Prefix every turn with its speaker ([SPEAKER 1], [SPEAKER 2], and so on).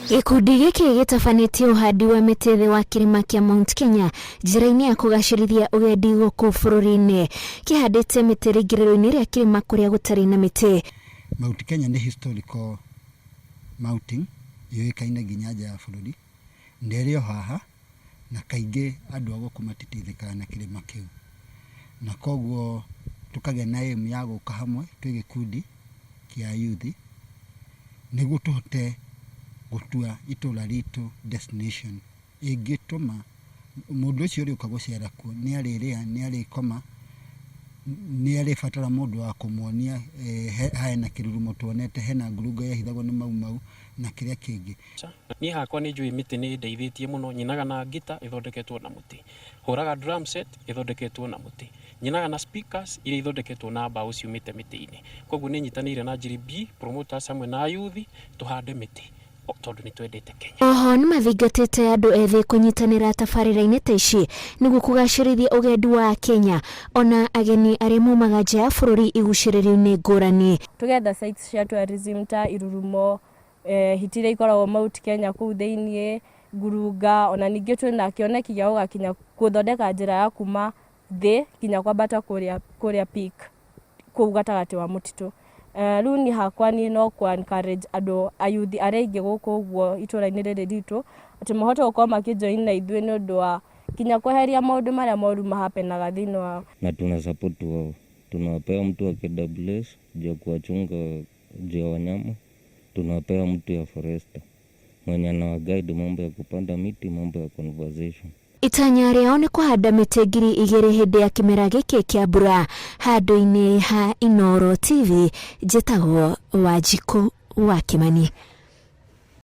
[SPEAKER 1] Gĩkundi gĩkĩ gĩtabanĩtie ũhandi wa mĩtĩ thĩ wa kĩrĩma kĩa Mount Kenya njĩra-inĩ ya kũgacĩrithia ũgendi gũkũ bũrũri-inĩ. Kĩhandĩte mĩtĩ rĩingĩrĩro-inĩ rĩa kĩrĩma kũrĩa gũtarĩ na mĩtĩ.
[SPEAKER 2] Mount Kenya nĩ historical mountain yũĩkaine nginya nja ya bũrũri, na ĩrĩ o haha, na kaingĩ andũ a gũkũ matiteithĩkaga na kĩrĩma kĩu. Na koguo tũkagĩa na aim ya gũka hamwe twĩ gĩkundi kĩa youth, nĩguo tũhote gũtua itũra ritũ destination ĩngĩtũma mũndũ ũcio ũrĩũka gũcera kuo nĩ arĩrĩa, nĩ arĩkoma, nĩ arĩbatara mũndũ wa kũmuonia hena kĩrurumo tuonete, hena ngurunga yehithagwo nĩ Mau Mau na kĩrĩa kĩngĩ.
[SPEAKER 3] Niĩ hakwa nĩ njũĩ mĩtĩ nĩ ĩndeithĩtie mũno, nyinaga na ngita ĩthondeketwo na mũtĩ, hũraga drum set ĩthondeketwo na mũtĩ, nyinaga na speakers iria ithondeketwo na mbaũ ciumĩte mĩtĩ-inĩ. Koguo nĩ nyitanĩire na Njiri B promoters hamwe na ayuthi tũhande mĩtĩ tondũ nĩ twendete Kenya.
[SPEAKER 1] Oho nĩmathingatĩte andũ ethĩ kũnyitanĩra tabarĩra-inĩ ta ici nĩguo kũgacĩrithia ũgendi wa Kenya ona ageni arĩa maumaga nja ya bũrũri igucĩrĩrio-inĩ ngũrani.
[SPEAKER 4] Tũgetha sites cia tourism ta irurumo, hiti iria ikoragwo Mount Kenya kũu thĩiniĩ, ngurunga, ona ningĩ twĩna kĩoneki gĩa gũgakinya gũthondeka njĩra ya kuma thĩ nginya kwambata kũrĩa kũrĩa peak kũu gatagatĩ wa mũtitũ. Rĩu niĩ hakwa niĩ no kũ encourage andũ ayuthi arĩa aingĩ gũkũ ũguo itũra-inĩ rĩrĩ ritũ, atĩ mahote gũkorwo makĩ join na ithuĩ nĩ ũndũ wa nginya kweheria maũndũ marĩa moru mahapenaga thĩinĩ wa.
[SPEAKER 5] Na tuna support wao, tunawapea mtu wa KWS juu ya kuwachunga juu ya wanyama, tunawapea mtu ya forester mwenye anawaguide mambo ya kupanda miti, mambo ya conversation.
[SPEAKER 1] Itanya rĩao nĩ kũhanda mĩtĩ 2000 hĩndĩ ya kĩmera gĩkĩ kĩa mbura. Handũ-inĩ ha Inooro TV, njĩtagwo Wanjikũ wa Kĩmani.